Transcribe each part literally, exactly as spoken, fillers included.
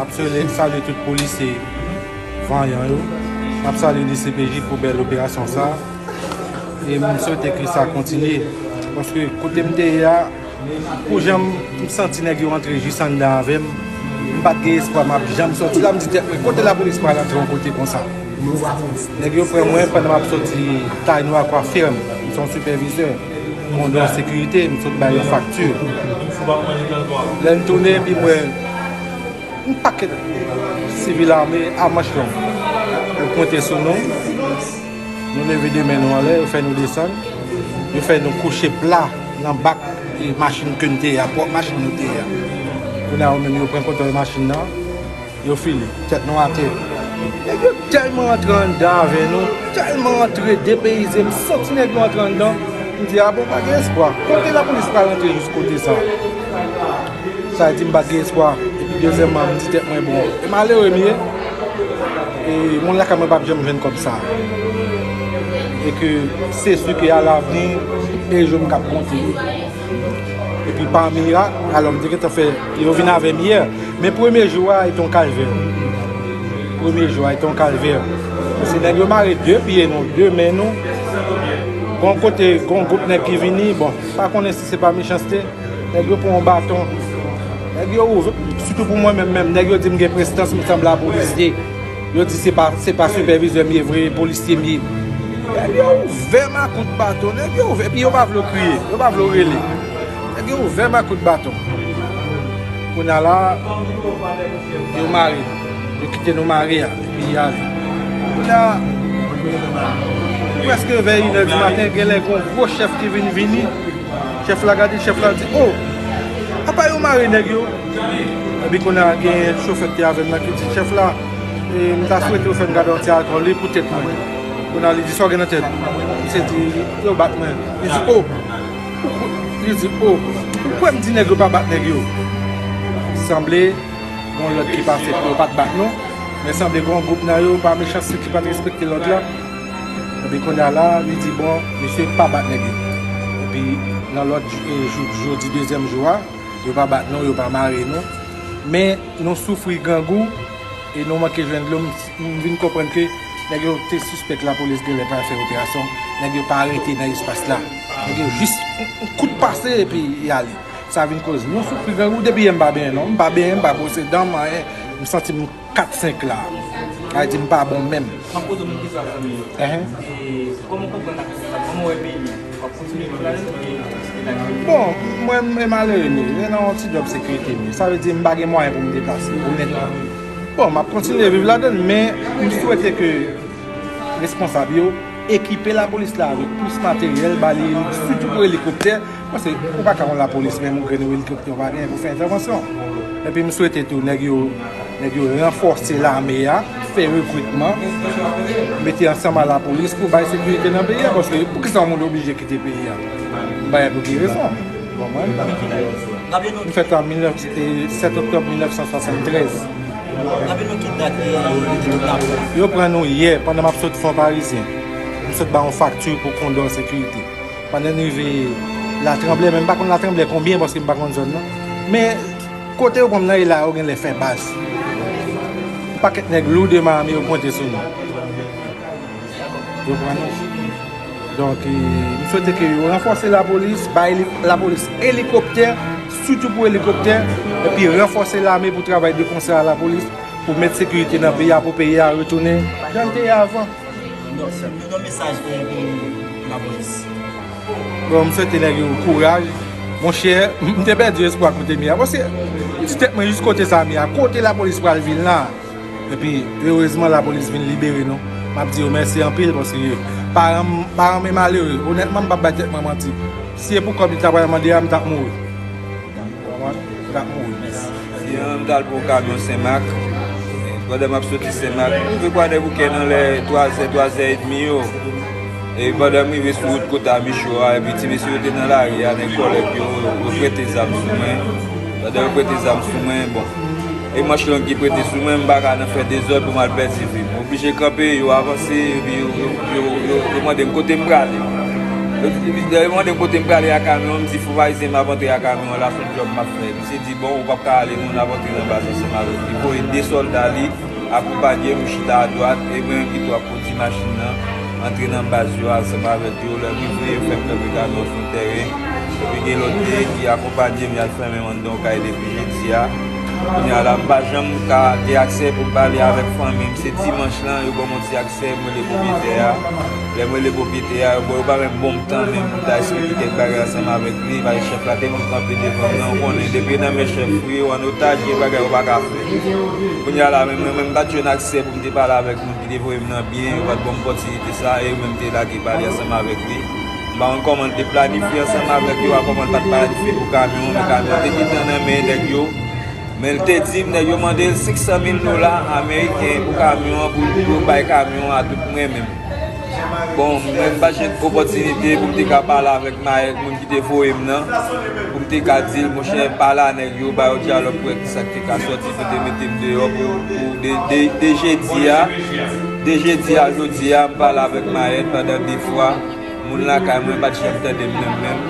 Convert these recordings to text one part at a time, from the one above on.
M ap salye, salye tout polisye vanyan yo. M ap salye D C P J pou bèl operasyon sa. E m swete ke sa kontinye. Paske kote m te ye a, pou jan m santi nèg yo antre jis anndan avè m, m pa t gen espwa m ap janm sòti la. M di tèt mwen, kote lapolis pral antre yon kote konsa? Nèg yo pran mwen pandan m ap sòti Taille Noire Coiffure. M se yon sipèvizè. Kondò sekirite, m sot bay yon fakti. Lè n tounen, epi m wè yon pakèt sivil ame a manch long. Yo pwente sou nou. Nou leve de men nou anlè, yo fè nou desann. Yo fè nou kouche pla nan bak e machin ke n te ye a, pwòp machin nou te ye a. Kounye a, yo menm, yo pran kontwòl machin nan. Yo file, tèt nou atè. Nèg yo tèlman antre anndan avè nou, tèlman antre depeyize, m santi nèg yo antre anndan. M di, a bon, pa gen espwa. Kote lapolis pral antre jis kote sa? Sa vle di m pa t gen espwa. Epi dezyèmman, m di tèt mwen, bon, e malere m ye. E moun lakay mwen p ap janm jwenn kòb sa. E ke se si ke alavni, e jou m k ap konte. Epi pa mirak, alò m te gentan fè, yo vin avè m yè. Men premye jou a, e te yon kalvè. Premye jou a, e te yon kalvè. Paske nèg yo mare de pye nou, de men nou. Gon kote, gon gwoup nèg ki vini, bon, pa konnen si se pa mechanste. Nèg yo pran yon baton. Nèg yo ouvè, sitou pou mwen menm, menm, nèg yo di m gen prestans, m sanble a polisye. Yo di se pa, se pa sipèvizè m ye vre, polisye m ye. Nèg yo ouvè m a kout baton, nèg yo ouvè, epi yo pa vle w kriye, yo pa vle w rele. Nèg yo ouvè m a kout baton. Kounye a la, yo mare, yo kite nou mare a, epi y ale. Kounye a, prèske vè inè di maten, genlè gon gwo chèf ki vin vini. Chèf la gade, chèf la di, o, apa yo mare nèg yo? Epi kounye a gen chofè ki te avè m nan ki di, chèf la, e, m ta swete w fè m gade yon ti alkòl wi pou tèt mwen. Kounye a li di, sa w gen nan tèt? Misye di, yo bat mwen. Li di, o, ou kwè, li di, o, ou kwè m di nèg yo pa bat nèg yo? Sanble gon lòd ki pase pou yo pa t bat nou, men sanble gon gwoup nan yo, pa mechanste, ki pa t respekte lòd la. Epi kounye a la, li di, bon, misye pa bat nèg yo. Epi nan lòt jou, e, jou, jodi dezyèm jou a, yo pa bat nou, yo pa mare nou. Men nou soufri grangou e nou manke jwenn dlo. M, m vin konprann ke nèg yo te sispèk lapolis genlè pral fè operasyon. Nèg yo pa rete nan espas la. Nèg yo jis yon, yon kout pase epi y ale. Sa vin koz nou soufri grangou depi yè m pa benyen non. M pa benyen, m pa bwose dan m, anyen. M santi m kat senk la. Sa vle di m pa bon menm. M ap poze w yon kesyon ak fanmi yo. Enhen. E kòman w konprann ak sa? Kòman w wè peyi a? W ap kontinye viv ladan l oubyen w ap kite l ak yo? Bon, mwen, m malere m ye. Se nan yon ti djòb sekirite m ye. Sa vle di m pa gen mwayen pou m deplase, onètman. Bon, m ap kontinye viv ladan l, men m swete ke responsab yo ekipe lapolis la avèk plis materyèl, ba li, sitou pou elikoptè. Paske ou pa ka yon lapolis, menm yon grenn elikoptè ou pa genyen pou fè entèvansyon. Epi m swete tou nèg yo, nèg yo ranfòse lame a, fè rekritman, mete ansanm a lapolis pou bay sekirite nan peyi a. Paske poukisa yon moun oblije kite peyi a? M pa wè pou ki rezon. Ou konprann? M fèt an mil nèf, e, sèt oktòb mil nèf san swasanntrèz. Raple nou ki dat, e, yo te kidnape w? Yo pran nou yè pandan m ap sot Fon Parizyen. M sot ba yon fakti pou kondò sekirite. Pandan n rive Latranblè, men m pa konn Latranblè konbyen paske m pa konn zòn nan. Men kote yo pran m nan, e la yo genlè fè baz. Yon pakèt nèg lou de ma ame yo pwente sou nou. Yo pran nou. Donk, e, m swete ke yo ranfòse lapolis, bay li, lapolis elikoptè, sitou pou elikoptè, epi ranfòse lame pou travay de konsè a lapolis, pou met sekirite nan peyi a, pou peyi a retounen jan l te ye avan. Yon, yon mesaj pou, pou lapolis. Bon, m swete nèg yo kouraj. Monchè, m te pèdi espwa kote m ye a. Paske m di tèt mwen jis kote sa m ye a. Kote lapolis pral vin la? Epi, erezman, lapolis vin libere nou. M ap di yo mèsi anpil paske paran m, paran m e malere. Onètman, m p ap bay tèt mwen manti. Si e pou kòb li ta pral mande a, m t ap mouri. Konprann? M t ap mouri. Mèsi. Yon, m t al pran yon kamyon Senmak. Pandan m ap soti Senmak, m rive Kwadèboukè nan lè twazè, twazè edmi yo. E pandan m rive sou wout Kota Micho a, epi ti mesye yo te nan lari a, nèg kòlèg yo, yo prete zam sou mwen. Pandan yo prete zam sou mwen, bon, e manch long ki prete sou mwen, m pa ka nan fè dezòd pou m al pèdi vi m. M oblije kanpe, yo avanse, epi yo, yo, yo, yo, yo mande m kote m prale. Lè yo mande m kote m prale a kamyon an, m di fò ayisyen m ap antre a kamyon an, la se yon djòb m ap fè. Misye di, bon, ou p ap ka ale non, n ap antre nan baz ansanm avèk li. Voye de sòlda li akonpanye m, m chita adwat, e mwen menm ki tou ap kondi machin nan, antre nan baz yo ansanm avèk yo. Lè m rive, yo fè m kanpe kamyon sou yon tèren. Epi gen lòt de ki akonpanye m, y al fèmen m anndan yon kay depi jedi a. Kounye a la, m pa janm ka gen aksè pou m pale avèk fanmi m. Se dimanch lan, yo ban m yon ti aksè, m rele pwopriyetè a. Lè m rele pwopriyetè a, yo, bon, yo pa menm ban m tan menm pou m ta esplike kèk bagay ansanm avèk li, paske chèf la te vin kanpe devan m nan, ou konnen, depi nan men chèf ou ye, ou an otaj, gen bagay ou pa ka fè. Kounye a la, menm mwen, mwen, m pa t jwenn aksè pou m te pale avèk moun ki te voye m nan byen, yo pa t ban m opòtinite sa, e yo menm te lage pale ansanm avèk li. M pa konn kòman l te planifye ansanm avèk yo, a kòman l pa t planifye pou kamyon an, men kamyon an te gentan nan men nèg yo. Men l te di m, nèg yo mande l senk san mil dola ameriken pou kamyon an, pou, pou yo bay kamyon an a tout mwen menm. Bon, mwen pa jwenn opòtinite pou m te ka pale avèk mayèt moun ki te voye m nan, pou m te ka di l, monchè, pale a nèg yo, ba yo dyalòg pou wè kisa k te ka sòti pou te mete m deyò pou, pou de, de, de jedi a, de jedi a jodi a, m pale avèk mayèt pandan de fwa. Moun lakay mwen pa t janm tande m menm menm.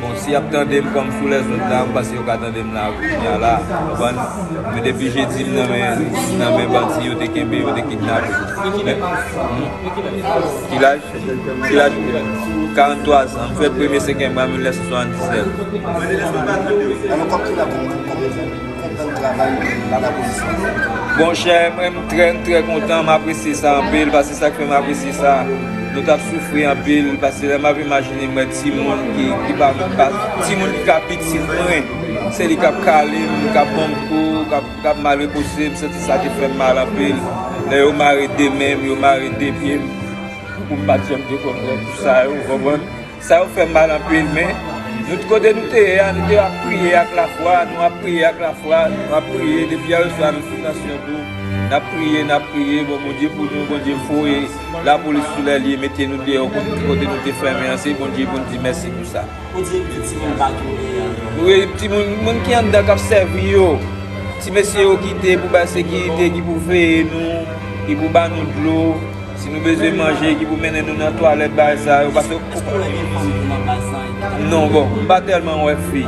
Bon, si y ap tande m kòm sou lèzòd la, m panse yo ka tande m la kounye a la. Konprann? Men depi jedi m nan men, m nan men bandi, yo te kenbe, yo te kidnape. Men, hmm? Ki laj? Ki laj ou gen? Karannntwa zan. M fèt premye senk mwa mil nèf san swasanndizèt. Alò, kòm ki la pou mwen, kòm Kontan travay nan lapolis la. Monchè, mwen, m trè, m trè kontan, m apresye sa anpil, paske sa k fè m apresye sa, nou t ap soufri anpil, paske lè m ap imajine m wè timoun ki, ki pa, pa, timoun ki ka pitit mwen, se li k ap kale m, k ap ban m kou, k ap, k ap malrepoze m, m santi sa te fè m mal anpil. Lè yo mare de men m, yo mare de pye m, pou m pa t janm te konn wè tout sa yo, ou konprann? Sa yo fè m mal anpil, men nou, kote nou te ye a, nou te ap priye ak lafwa, nou ap priye ak lafwa, nou ap priye depi yèswa, nou sou tansyon tou. N ap priye, n ap priye, bon, Bondye pou nou, Bondye voye lapolis sou lè l ye, mete nou deyò kote, kote nou te fèmen an, se Bondye pou n di mèsi pou sa. Ou di gen timoun pa tounen an? Wi, timoun, moun ki anndan k ap sèvi yo. Ti mesye yo kite pou bay sekirite, ki pou veye nou, ki pou ba nou dlo. Si nou bezwen manje, ki pou mennen nou nan twalèt, bagay sa yo, paske Èske w wè gen fanm tou nan baz la? Non, bon, m pa tèlman wè fi.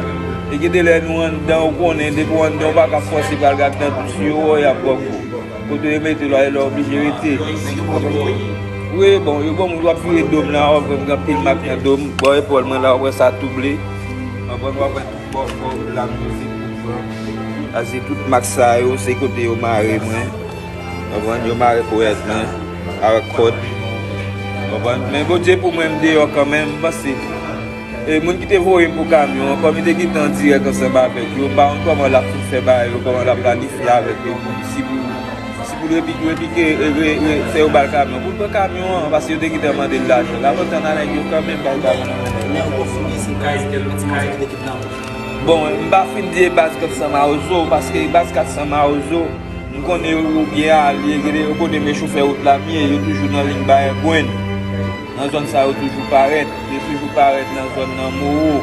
E gen de lè nou anndan, ou konnen, depi w anndan, ou pa ka fòse pral gad nan dous yo, ou wè y ap ba w kou. Kote yo mete w la, e la w oblije rete. Nèg yo ba w kou? Wi, bon, yo ban m, w ap vire do m la, w ap wè m gen anpil mak nan do m, bò epòl mwen la, w ap wè sa touble. W ap wè, w ap wè tout bò, bò la m yo se kou blan. Sa se tout mak sa yo, se kote yo mare mwen. Konprann? Yo mare ponyèt mwen avèk kòd. Konprann? Men Bondye pou mwen, m deyò kanmenm, m panse. E moun ki te voye m pou kamyon an, kòm li te gentan an dirèk ansanm avèk yo, m pa konn kòman l ap fin fè bagay yo, kòman l ap planifye avèk yo, pou, si pou, si pou l repi-, replike, re-, re-, re-, fè yo ba l kamyon, pou l pran kamyon an, paske yo te gentan mande l lajan. L ap antann a nèg yo kanmenm, bay kamyon nan men nèg yo. Lè yo konfime se baz Kat San Mawzo ki te kidnape. Bon, m pa fin di e baz Kat San Mawzo, paske e baz Kat San Mawzo, m konnen yo, yo byen alye, gen de, yo konnen men chofè wout la m ye, yo toujou nan liy Bayè Gwenn. Nan zòn sa, yo toujou parèt, yo toujou parèt nan zòn nan Mowo.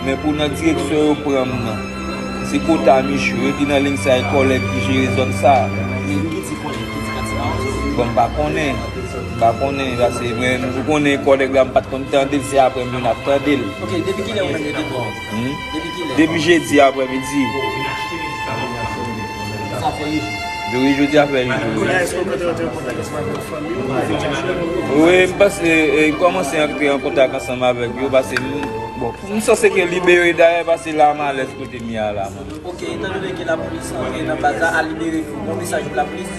Men pou nan direksyon yo pran m nan, se Kota Michou, yo ki nan liy sa, e kòlèg ki jere zòn sa. Men ki ti kòlèg, ki ti Kat San Mawzo? Bon, m pa konnen, m pa konnen, paske mwen, ou konnen kòlèg la, m pa t konn tande l, se apre m vin ap tande l. Ok, depi kilè ou menm yo te pran w? Hmm? Depi kilè? Depi jedi aprèmidi. Sa fè uit jou. Wi, jodi a fè uit jou. Kounye a, èske w kontre an kontak ansanm avèk fanmi w, avèk zanmi w? Wi, m panse, e, kòmanse antre an kontak ansanm avèk yo, paske m, bon, m sanse ke libere dayè, paske la m alèz kote m ye a la, man. Ok, etan done ke lapolis antre nan baz la, al libere nou, yon mesaj pou lapolis?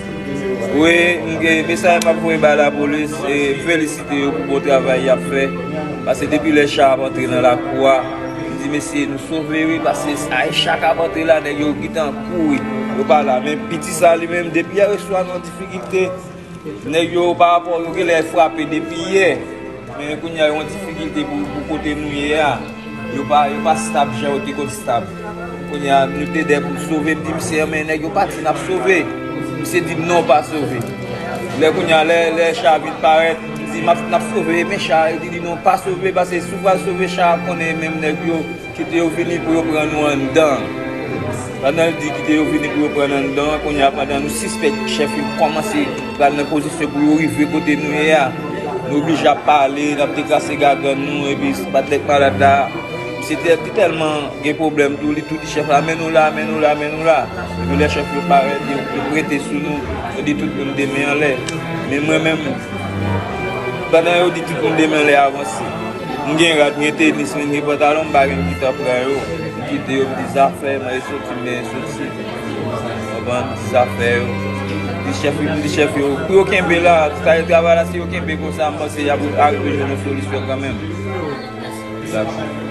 Wi, m gen mesaj m ap voye bay lapolis, e, m felisite yo pou bon travay y ap fè. Paske depi lè cha ap antre nan lakou a, m di, mesye, nou sove, wi, paske ay, cha k ap antre la, nèg yo gentan kouri, yo pa la. Men piti sa li menm, depi yè swa, nou an difikilte. Nèg yo, pa rapò, yo genlè frape depi yè. Men kounye a, yo an difikilte pou, pou kote nou ye a. Yo pa, yo pa stab jan yo te konn stab. Kounye a, nou te dè pou n sove. M di misye, men nèg yo pati, n ap sove. Misye di m non, pa sove. Lè kounye a, lè, lè cha vin parèt, m di, m ap, n ap sove, men cha, li di non, pa sove, paske si w pral sove cha, konnen menm nèg yo, kite yo vini pou yo pran nou anndan. Pandan l di kite yo vini pou yo pran n anndan, kounye a, pandan nou sispèk chèf yo kòmanse pral nan pozisyon pou yo rive kote nou ye a, Nou oblije ap pale, n ap dekrase gagann nou, epi patnè k malad la, misye te, te tèlman gen pwoblèm tou, li tou di chèf la, "Men nou la, men nou la, men nou la." Epi lè chèf yo parèt, yo, yo prete sou nou, yo di tout moun de men anlè. Men mwen menm, pandan yo di tout moun de men anlè avanse, m gen rad, m gen tenis, m gen pantalon, m pa gen m ki t ap pran yo. M kite yo, m di zafè, mwen e soti, m genyen soti. Konprann? Zafè yo. Di chèf yo, m di chèf yo, pou yo kenbe la, sa e travay la, si yo kenbe konsa, m panse y ap arive jwenn yon solisyon kanmenm. Dakò.